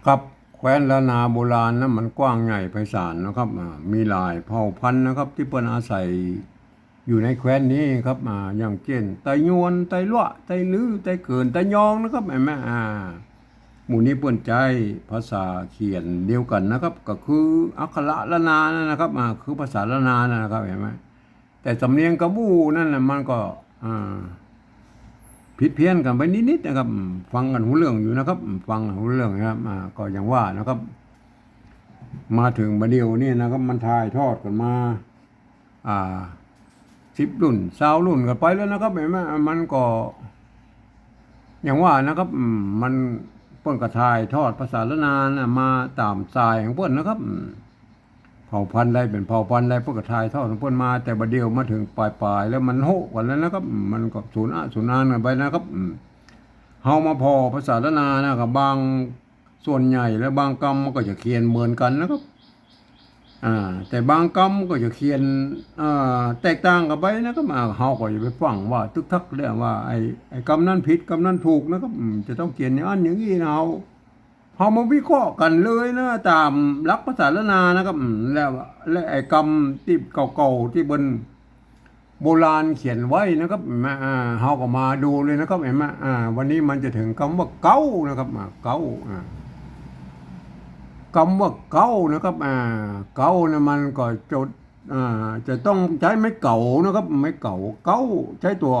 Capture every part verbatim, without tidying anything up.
ครับ แคว้นล้านนาโบราณนะ มันกว้างใหญ่ไพศาลนะครับ อ่า มีหลายเผ่าพันธุ์นะครับ ตี้เปิ้นอาศัยอยู่ในแคว้นนี้ครับ อ่า อย่างเจ้น ไตยวน ไตลัวะ ไตลื้อ ไตเกิน ไตยองนะครับ หันก่อ อ่า หมู่นี้เปิ้นใจ๊ภาษาเขียนเดียวกั๋นนะครับ ก็คืออักขระล้านนานั่นนะครับ อ่า คือภาษาล้านนานั่นนะครับ หันก่อ แต่สำเนียงกะบู้นั่นน่ะ มันก็ อ่า ผิดเพี้ยนกั๋นไปนิดๆ นะครับ อืม ฟังกั๋นฮู้เรื่องอยู่นะครับ อืม ฟังกั๋นฮู้เรื่องนะครับ อ่า ก็อย่างว่านะครับ มาเถิงบ่าเดี่ยวนี้นะครับ มันถ่ายทอดกั๋นมา อ่า สิบรุ่น ซาวรุ่นกั๋นไปแล้วนะครับ หันก่อ มันก็ อย่างว่านะครับ อืม มัน เปิ้นก็ถ่ายทอดภาษาล้านนาน่ะ มาต๋ามสายของเปิ้นนะครับ อืม เผ่าพันธุ์ใดเป๋นเผ่าพันธุ์ใด เปิ้นก็ถ่ายทอดของเปิ้นมา แต่บ่าเดี่ยวมาเถิงป๋ายๆ แล้วมันโฮะกั๋นแล้วนะครับ อืม มันก็สูญอะสูญอาญกั๋นไปนะครับ อืม เฮามาผ่อภาษาล้านนานะ ก็บาง ส่วนใหญ่แล้วบางกำมันก็จะเขียนเหมือนกั๋นนะครับ อ่า แต่บางกำก็จะเขียน อ่า แตกต่างกั๋นไปนะครับ อ่า เฮาก็อย่าไปฟั่งว่าตึกตักเด้อว่า ไอ้ ไอ้กำนั้นผิด กำนั้นถูกนะครับ อืม จะต้องเขียนอย่างนั้นอย่างนี้นะ เฮา เฮามาวิเคราะห์กั๋นเลยนะ ต๋ามหลักภาษาล้านนานะครับ อืม แล้ว และไอ้กำตี้เก่าๆ ตี้เปิ้น โบราณเขียนไว้นะครับ หันก่อ อ่า เฮาก็มาดูเลยนะครับ หันก่อ อ่า วันนี้มันจะเถิงกำว่าเก๊านะครับ อ่า เก๊า อ่า กำว่าเก๊านะครับ อ่า เก๊าเนี่ยมันก็จะ อ่า จะต้องใจ๊ไม้เก๋านะครับ ไม้เก๋า เก๊า ใจ๊ตั๋ว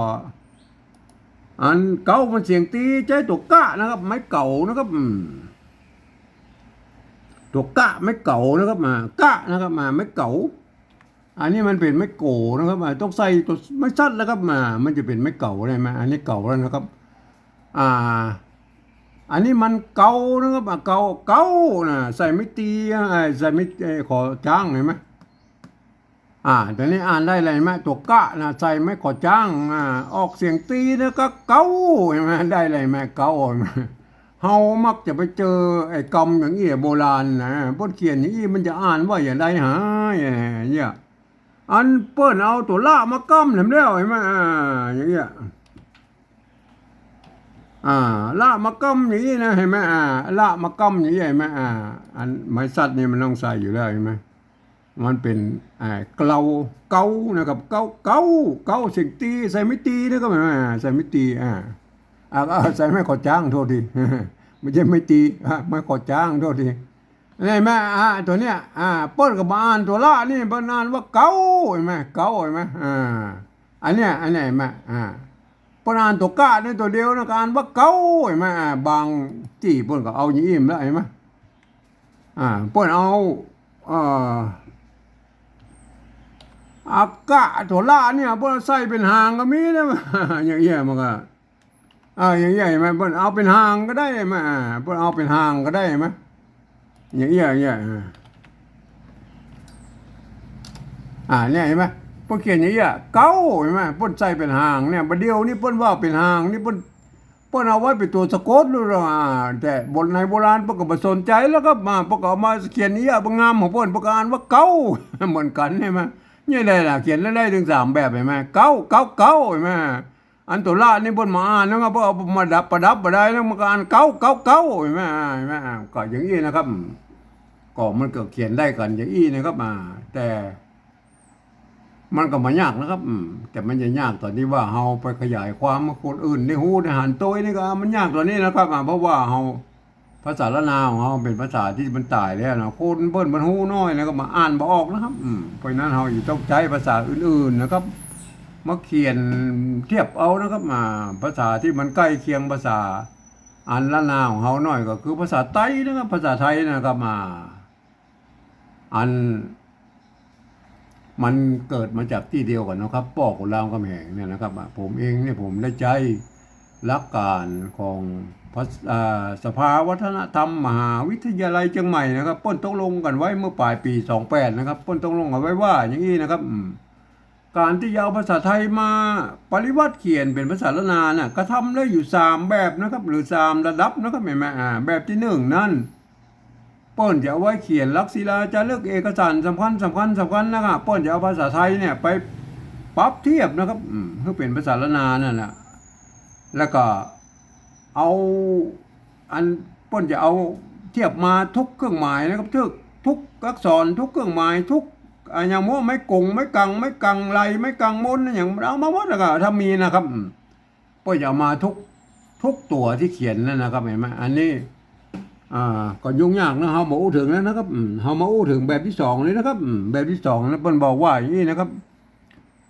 อันเก๊ามันเสียงตี ใจ๊ตั๋วกะนะครับ ไม้เก๋านะครับ อืม ตั๋วกะ ไม้เก๋านะครับ อ่า กะนะครับ อ่า ไม้เก๋า อันนี้มันเป๋นไม้โก๋นะครับ อ่า ต้องใส่ตั๋วไม้สัตว์แล้วครับ อ่า มันจะเป๋นไม้เก๋าได้ไหม อันนี้เก๋าแล้วนะครับ อ่า อันนี้มันเก๊านะครับ อ่า เก๊า เก๊านะ ใส่ไม้ตี อ่า ใส่ไม้ เอ่อ ขอจ๊างหันก่อ อ่า ต๋อนนี้อ่านได้เลยหันก่อ ตั๋วกะนะ ใส่ไม้ขอจ๊าง อ่า ออกเสียงตีนะ ก็เก๊า หันก่อ ได้เลยหันก่อ เก๊า หันก่อ เฮามักจะไปเจอไอ้กำอย่างอี้ โบราณนะ เปิ้นเขียนอย่างอี้ มันจะอ่านว่าอย่างใดหา เนี่ย อันเปิ้นเอาตั๋วละมาก้ำแถมแล้ว หันก่อ อ่า อย่างเงี้ย อ่า ละมาก้ำอย่างอี้นะ หันก่อ อ่า ละมาก้ำอย่างอี้ หันก่อ อ่า อันไม้สัตว์นี่มันต้องใส่อยู่แล้ว หันก่อ มันเป๋น อ่า เกลา เก๊านะครับ เก๊า เก๊า เก๊าเสียงตี ใส่ไม้ตีนะครับ หันก่อ อ่า ใส่ไม้ตี อ่า อ่า อ่า ใส่ไม้ขอจ๊าง โทษที ไม่ใช่ไม้ตี อ่า ไม้ขอจ๊าง โทษที หันก่อ อ่า ตั๋วเนี้ย อ่า เปิ้นก็บ่อ่านตั๋วละนี่ เปิ้นอ่านว่าเก๊า หันก่อ เก๊า หันก่อ อ่า อันเนี้ย อันเนี้ย หันก่อ อ่า เปิ้นอ่านตั๋วกะนี่ตั๋วเดียวนะ ก็อ่านว่าเก๊า หันก่อ อ่า บางตี้เปิ้นก็เอาอย่างอี้แล้ว หันก่อ อ่า เปิ้นเอา เอ่อ อากะ ตั๋วละเนี่ย เปิ้นใส่เป๋นหางก็มีนะ อย่างเอี้ยมันก็ อ่า อย่างเอี้ยหันก่อ เปิ้นเอาเป๋นหางก็ได้หันก่อ อ่า เปิ้นเอาเป๋นหางก็ได้หันก่อ อย่างเอี้ย อย่างเอี้ย อ่า อ่า เนี่ยหันก่อ เปิ้นเขียนอย่างเอี้ย เก๊า หันก่อ เปิ้นใส่เป๋นหางเนี่ย บ่าเดี่ยวนี้เปิ้นว่าเป๋นหางนี่ เปิ้น เปิ้นเอาไว้เป๋นตั๋วสะกดลูก อ่า แต่บทในโบราณเปิ้นก็บ่สนใจ๋แล้วก็มา เปิ้นก็เอามาเขียนอย่างเอี้ย บ่งามของเปิ้น เปิ้นก็อ่านว่าเก๊า เหมือนกั๋นหันก่อ เนี่ยได้ล่ะ เขียนได้เถิงสามแบบหันก่อ เก๊า เก๊า เก๊า หันก่อ อันตั๋วละนี่เปิ้นบ่อ่านนะ เปิ้นเอามาดับประดับบ่ได้นะ มันก็อ่านเก๊า เก๊า เก๊า หันก่อ หันก่อ อ่า ก็อย่างอี้นะครับ ก็มันก็เขียนได้กั๋นอย่างอี้นะครับ อ่า แต่มันก็บ่ยากนะครับ อืม แต่มันจะยากต๋อนตี้ว่าเฮาไปขยายความหื้อคนอื่นได้ฮู้ได้หันโตยนี่ก็ อ่า มันยากต๋อนนี้นะครับ อ่า เพราะว่าเฮา ภาษาล้านนาของเฮาเป๋นภาษาตี้มันต๋ายแล้วนะ คนเปิ้นมันฮู้น้อยนะ ก็มาอ่านบ่ออกนะครับ อืม เพราะฉะนั้นเฮาจะต้องใจ๊ภาษาอื่นๆ นะครับ มาเขียนเทียบเอานะครับ อ่า ภาษาตี้มันใก้เคียงภาษาอันล้านนาของเฮาหน่อย ก็คือภาษาไตนะครับ ภาษาไตนะครับ อ่า อัน มันเกิดมาจากตี้เดียวกั๋นนะครับ ป้อขุนรามคำแหงเนี่ยนะครับ อ่ะ ผมเองเนี่ยผมได้ใจ๊หลักก๋านของภาษ- อ่า สภาวัฒนธรรมมหาวิทยาลัยเจียงใหม่นะครับ เปิ้นตกลงกั๋นไว้เมื่อป๋ายปี๋สองแปดนะครับ เปิ้นตกลงกั๋นไว้ว่าอย่างอี้นะครับ อืม ก๋านตี้จะเอาภาษาไตมาปริวัติเขียนเป๋นภาษาล้านนาน่ะ ก็ทำได้อยู่สามแบบนะครับ หรือสามระดับนะครับ หันก่อ อ่า แบบตี้นึ่งนั้น เปิ้นจะเอาไว้เขียนหลักศิลาจารึกเอกสารสำคัญ สำคัญ สำคัญนะครับ เปิ้นจะเอาภาษาไตเนี่ยไปปรับเทียบนะครับ อืม หื้อเป๋นภาษาล้านนานั่นแหละ แล้วก็เอา อันเปิ้นจะเอา เทียบมาทุกเครื่องหมายนะครับ ทุก ทุกอักษร ทุกเครื่องหมาย ทุก อ่า อย่างว่าไม้กง ไม้กัง ไม้กังไร ไม้กังมน อย่าง เอามาหมดแล้วก็ ถ้ามีนะครับ อืม เปิ้นจะเอามาทุก ทุกตั๋วตี้เขียนนั่นนะครับ หันก่อ อันนี้ อ่า ก็ยุ่งยากนะ เฮาบ่อู้เถิงแล้วนะครับ อืม เฮามาอู้เถิงแบบตี้สองเลยนะครับ อืม แบบตี้สองนะ เปิ้นบอกว่าอย่างนี้นะครับ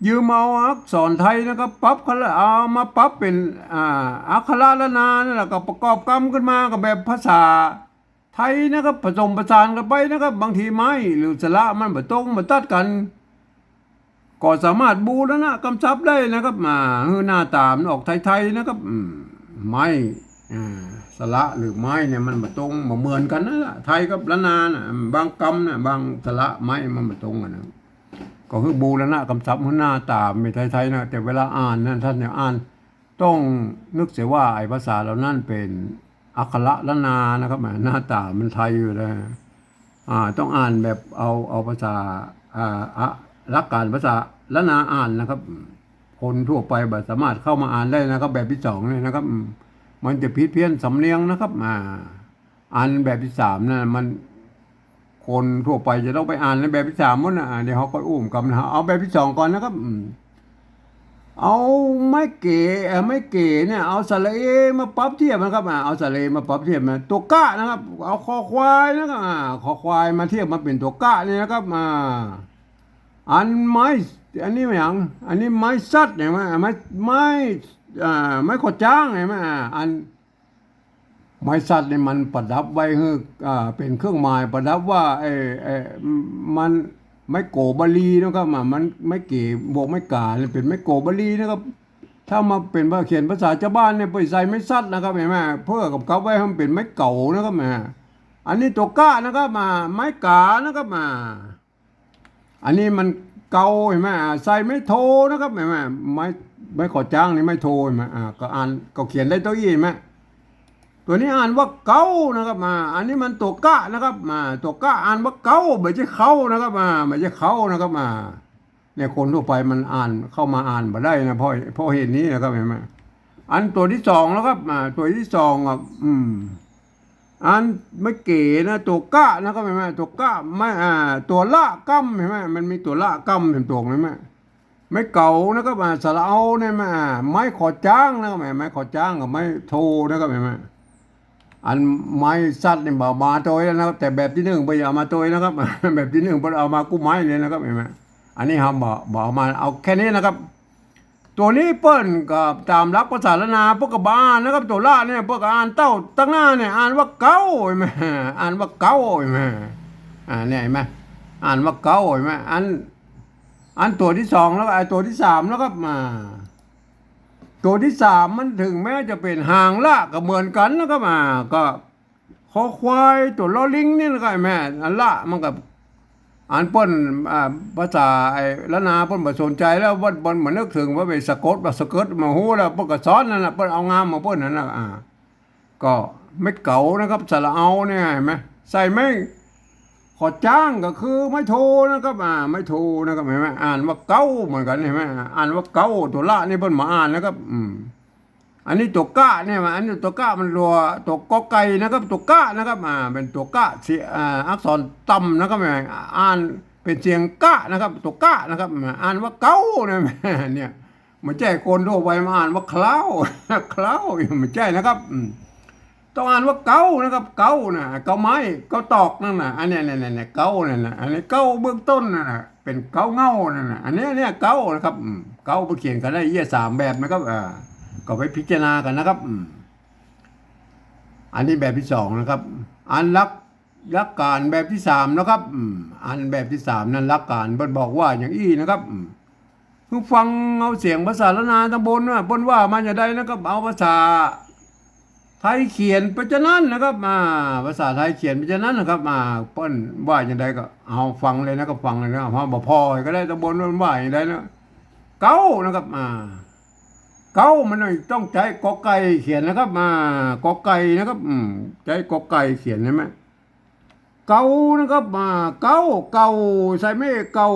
ยืมเอาอักษรไทยนะครับ ปรับขะละ เอามาปรับเป๋น อ่า อักขระล้านนานั่นแหละ ก็ประกอบกำขึ้นมากับแบบภาษาไทยนะครับ ผสมผสานกันไปนะครับ บางทีไม้หรือสระมันบ่ตรงบ่ตัดกั๋น ก็สามารถบูรณะกำศัพท์ได้นะครับ อ่า หื้อหน้าต๋ามันออกไทยๆนะครับ อืม ไม้ อ่า สระหรือไม้เนี่ยมันบ่ตรงบ่เหมือนกั๋นนั่นแหละ ไทยกับล้านนาน่ะ บางกำน่ะ บางสระไม้มันบ่ตรงกั๋นนะ ก็คือบูรณะกำศัพท์หื้อหน้าต๋ามันเป๋นไทยๆนะ แต่เวลาอ่านนั้น ต้านเนี่ยอ่าน ต้องนึกเสียว่าไอ้ภาษาเหล่านั้นเป๋นอักขระล้านนานะครับ หน้าต๋ามันไทยอยู่นะ อ่า ต้องอ่านแบบเอา เอาภาษา อ่า อะ หลักก๋านภาษาล้านนาอ่านนะครับ คนทั่วไปบ่สามารถเข้ามาอ่านได้นะครับ แบบตี้สองเนี่ยนะครับ อืม มันจะผิดเพี้ยนสำเนียงนะครับ อ่า อันแบบตี้สามน่ะ มัน คนทั่วไปจะต้องไปอ่านในแบบตี้สามหมดนะ อ่า เดี๋ยวเฮาก็อู้กำนะ เอาแบบตี้สองก่อนนะครับ อืม เอาไม้เก๋ เอ่อ ไม้เก๋เนี่ย เอาสระเอมาปรับเทียบนะครับ อ่า เอาสระเอมาปรับเทียบนะ ตั๋วกะนะครับ เอาคอควายนะครับ อ่า คอควายมาเทียบมาเป๋นตั๋วกะเนี่ยนะครับ อ่า อันไม้ อันนี้หยัง อันนี้ไม้สัตว์ หันก่อ ไม้ ไม้ อ่า ไม้ขอดจ๊าง หันก่อ อ่า อัน ไม้สัตว์นี่มันประดับไว้หื้อ อ่า เป๋นเครื่องหมายประดับว่า เอ่อ เอ่อ มัน ไม้โกบาลีนะครับ อ่า มัน ไม้เก๋บวกไม้ก๋าเนี่ยเป๋นไม้โกบาลีนะครับ ถ้ามาเป๋นว่าเขียนภาษาจาวบ้านเนี่ย ไปใส่ไม้สัตว์นะครับ หันก่อ เปื้อกับกับไว้หื้อมันเป๋นไม้เก๋านะครับ หันก่อ อันนี้ตั๋วกะนะครับ อ่า ไม้ก๋านะครับ อ่า อันนี้มันเก๋า หันก่อ อ่า ใส่ไม้โทนะครับ หันก่อ ไม้ ไม้ขอดจ๊างนี่ไม้โท หันก่อ อ่า ก็อ่าน ก็เขียนได้ตั๋วอี้ หันก่อ ตั๋วนี้อ่านว่าเก๋านะครับ อ่า อันนี้มันตั๋วกะนะครับ อ่า ตั๋วกะอ่านว่าเก๋า บ่ใจ้เข้านะครับ อ่า บ่ใจ้เข้านะครับ อ่า เนี่ยคนทั่วไปมันอ่าน เข้ามาอ่านบ่ได้นะ เพราะ เพราะเหตุนี้นะครับ หันก่อ อันตั๋วตี้สองแล้วครับ อ่า ตั๋วตี้สองอ่ะ อืม อันไม้เก๋นะ ตั๋วกะนะครับ หันก่อ ตั๋วกะ ไม้ อ่า ตั๋วละกำ หันก่อ มันมีตั๋วละกำเป๋นตั๋ว หันก่อ ไม้เก๋านะครับ อ่า สระเอาเนี่ย อ่า ไม้ขอดจ๊างนะครับ ไม้ขอดจ๊างกับไม้โทนะครับ หันก่อ อันไม้สัตว์นี่บ่เอามาตวยนะครับ แต่แบบตี้นึ่งเปิ้นเอามาตวยนะครับ แบบตี้นึ่งเปิ้นเอามากู้ไม้เลยนะครับ หันก่อ อันนี้เฮาบ่ บ่เอามา เอาแค่นี้นะครับ ตั๋วนี้เปิ้นก็ต๋ามหลักภาษาล้านนา เปิ้นก็บ่อ่านนะครับ ตั๋วละเนี่ย เปิ้นก็อ่านเต้าตังหน้าเนี่ย อ่านว่าเก๋า หันก่อ อ่านว่าเก๋า หันก่อ อ่า เนี่ย หันก่อ อ่านว่าเก๋า หันก่อ อัน อันตั๋วตี้สองแล้วก็ ไอ้ตั๋วตี้สามแล้วครับ อ่า ตั๋วตี้สามมันถึงแม้จะเป๋นหางละก็เหมือนกั๋นนะครับ อ่า ก็ คอควายตั๋วลอลิงนี่นะครับ หันก่อ อันละมันก็ อันเปิ้น อ่า ภาษาไอ้ล้านนาเปิ้นบ่สนใจ๋แล้ว เปิ้น เปิ้นบ่นึกเถิงว่าไปสะกด บ่สะกด บ่ฮู้แล้ว เปิ้นก็สอนนั่นแหละ เปิ้นเอางามของเปิ้นนั่นแหละ อ่า ก็ไม้เก๋านะครับ สระเอาเนี่ย หันก่อ ใส่ไม้ขอดจ๊างก็คือไม้โทนะครับ อ่า ไม้โทนะครับ หันก่อ อ่านว่าเก๋าเหมือนกั๋น หันก่อ อ่านว่าเก๋า ตั๋วละนี่เปิ้นบ่อ่านนะครับ อืม อันนี้ตั๋วกะเนี่ย อันนี้ตั๋วกะมันตั๋ว ตั๋วกอไก่นะครับ ตั๋วกะนะครับ อ่า เป๋นตั๋วกะ เสียง อ่า อักษรต่ำนะครับ อ่านเป๋นเสียงกะนะครับ ตั๋วกะนะครับ อ่านว่าเก๋านะ เนี่ย บ่ใจ้คนทั่วไปมาอ่านว่าเคล้า เคล้า บ่ใจ้นะครับ อืม ต้องอ่านว่าเก๋านะครับ เก๋าน่ะ เก๋าไม้ เก๋าตอกนั่นน่ะ อันเนี้ย เนี่ย เนี่ย เนี่ย เก๋านั่นน่ะ อันนี้เก๋าเบื้องต้นนั่นน่ะ เป๋นเก๋าเหง้านั่นน่ะ อันเนี้ย เนี่ย เก๋านะครับ อืม เก๋าไปเขียนกั๋นได้เยียะสามแบบนะครับ อ่า ก็ไปพิจารณากั๋นนะครับ อืม อันนี้แบบตี้สองนะครับ อันหลัก หลักก๋านแบบตี้สามนะครับ อืม อันแบบตี้สามนั้นหลักก๋านเปิ้นบอกว่าอย่างอี้นะครับ อืม คือฟังเอาเสียงภาษาล้านนาตังบนว่าเปิ้นว่ามาอย่างใดนะครับ เอาภาษาไทยเขียนไปจะนั้นนะครับ อ่า ภาษาไทยเขียนไปจะนั้นนะครับ อ่า เปิ้นว่าอย่างใดก็เอาฟังเลยนะครับ ฟังเลยนะ เฮาบ่ผ่อก็ได้ตังบนเปิ้นว่าอย่างใดนะ เก๋านะครับ อ่า เก๋ามันต้องใจ๊กอไก่เขียนนะครับ อ่า กอไก่นะครับ อืม ใจ๊กอไก่เขียนหันก่อ เก๋านะครับ อ่า เก๋า เก๋า ใส่ไม้เก๋า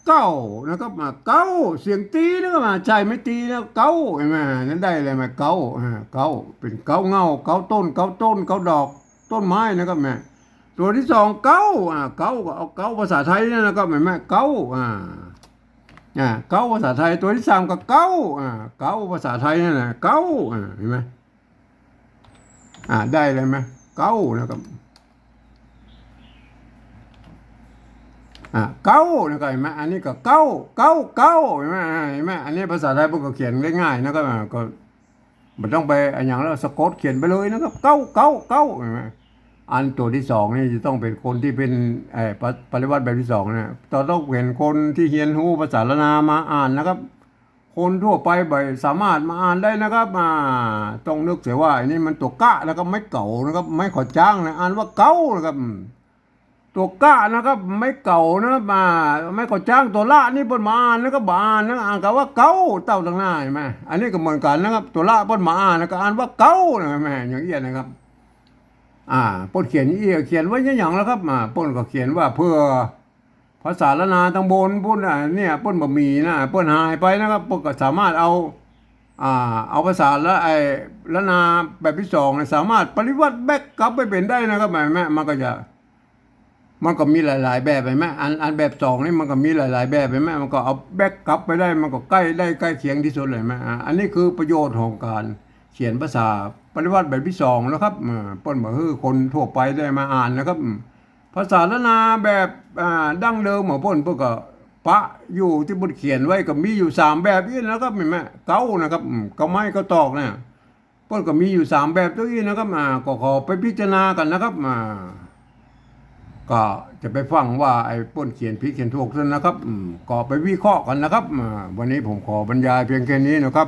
เก๋านะครับ อ่า เก๋า เสียงตี๋นะครับ อ่า ใส่ไม้ตี๋นะ เก๋า หันก่อ นั่นได้เลย มาเก๋า อ่า เก๋า เป๋นเก๋าเหง้า เก๋าต้น เก๋าต้น เก๋าดอก ต้นไม้นะครับแม่ ตัวตี้สอง เก๊า อ่า เก๊าก็เอาเก๊าภาษาไทยเนี่ยนะครับ หันก่อ เก๊า อ่า อ่า เก๊าภาษาไทย ตัวตี้สามก็เก๊า อ่า เก๊าภาษาไทยนั่นแหละ เก๊า อ่า หันก่อ อ่า ได้เลยไหม เก๊านะครับ อ่า เก๊านะครับ หันก่อ อันนี้ก็เก๊า เก๊า เก๊า หันก่อ อ่า หันก่อ อันนี้ภาษาไทยเปิ้นก็เขียนได้ง่ายนะครับ อ่า ก็บ่ต้องไปอะหยังแล้ว สะกดเขียนไปเลยนะครับ เก๊า เก๊า เก๊า หันก่อ อันตัวตี้สองนี่จะต้องเป๋นคนตี้เป๋น เอ่อ ปะ ปริวรรตแบบตี้สองนะ จะต้องเป๋นคนตี้เฮียนฮู้ภาษาล้านนามาอ่านนะครับ คนทั่วไปบ่สามารถมาอ่านได้นะครับ อ่า ต้องนึกเสียว่าอันนี้มันตั๋วกะนะครับ ไม้เก๋านะครับ ไม้ขอจ๊างนะ อ่านว่าเก๊านะครับ อืม ตั๋วกะนะครับ ไม้เก๋านะครับ อ่า ไม้ขอจ๊าง ตั๋วละนี่เปิ้นบ่อ่านนะครับ บ่อ่านนะ อ่านกาว่าเก๊า เต้าตังหน้าหันก่อ อันนี้ก็เหมือนกั๋นนะครับ ตั๋วละเปิ้นบ่อ่านนะ ก็อ่านว่าเก๊านะครับ แม่ อย่างเอี้ยนะครับ อ่า เปิ้นเขียนเอี้ย เขียนไว้อะหยังแล้วครับ อ่า เปิ้นก็เขียนว่าเพื่อภาษาล้านนาตังบนปุ้น อ่า เนี่ย เปิ้นบ่มีนะ เปิ้นหายไปนะครับ เปิ้นก็สามารถเอา อ่า เอาภาษาละ ไอ้ล้านนาแบบตี้สองเนี่ย สามารถปริวรรตแบ็กกลับไปเป๋นได้นะครับ หันก่อ มันก็จะ มันก็มีหลายๆ แบบหันก่อ อัน อันแบบสองนี่มันก็มีหลายๆ แบบหันก่อ มันก็เอาแบ็กกลับไปได้ มันก็ใก้ได้ใก้เคียงตี้สุดเลยหันก่อ อ่า อันนี้คือประโยชน์ของก๋านเขียนภาษาปริวรรตแบบตี้สองนะครับ อ่า เปิ้นบ่หื้อคนทั่วไปได้มาอ่านนะครับ อืม ภาษาล้านนาแบบ อ่า ดั้งเดิมของเปิ้น เปิ้นก็ปะอยู่ตี้เปิ้นเขียนไว้ก็มีอยู่สามแบบอี้นะครับ หันก่อ เก๊านะครับ อืม เก๊าไม้เก๊าตอกเนี่ย เปิ้นก็มีอยู่สามแบบตรงอี้นะครับ อ่า ก็ขอไปพิจารณากั๋นนะครับ อ่า ก็จะไปฟังว่าไอ้เปิ้นเขียนผิดเขียนถูกนั้นนะครับ อืม ก็ไปวิเคราะห์กั๋นนะครับ อ่า วันนี้ผมขอบรรยายเพียงแค่นี้นะครับ